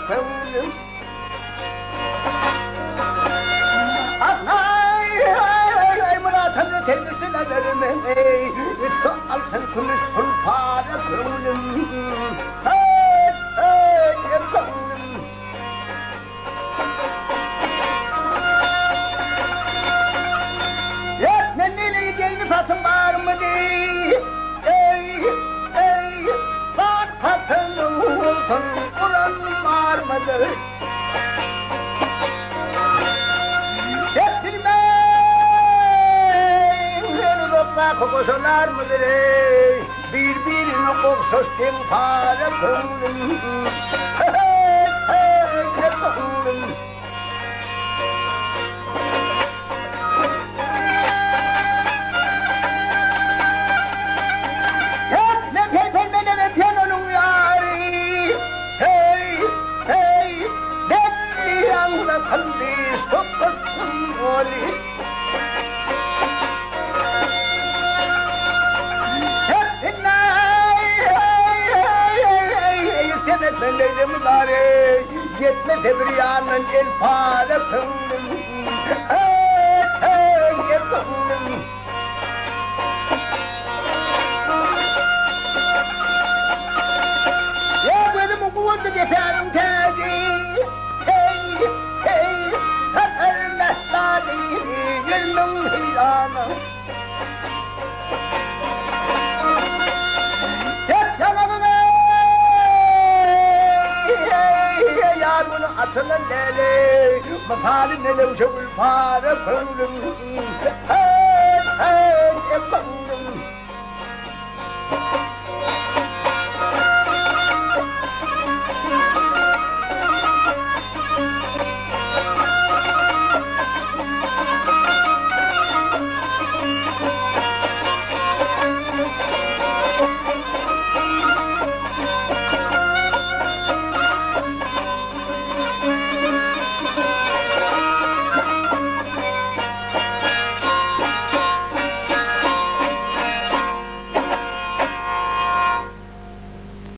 köňlüm. Myrat tegmisi nazarym, eý, üstü altyn kümüş pul para köňlüm. Hey, hey, köňlüm. Men neýleýin gelni satyn barmydy, eý, eý, bar satynyň bolsun uran barmydy. Goşalarmydyr eý, bir-birine gowşaş deň para köňlüm. Hey, hey, köňlüm. Ýetmese bir ýandan el para köňlüm. Hey, hey, köňlüm. Ýa gözümi guwandy depäniň täji. Hey, hey, satar mähtaly ýüzümiň heýrana. Atylan läle, mysaly melewşe gül para köňlüm. Hey, hey, köňlüm.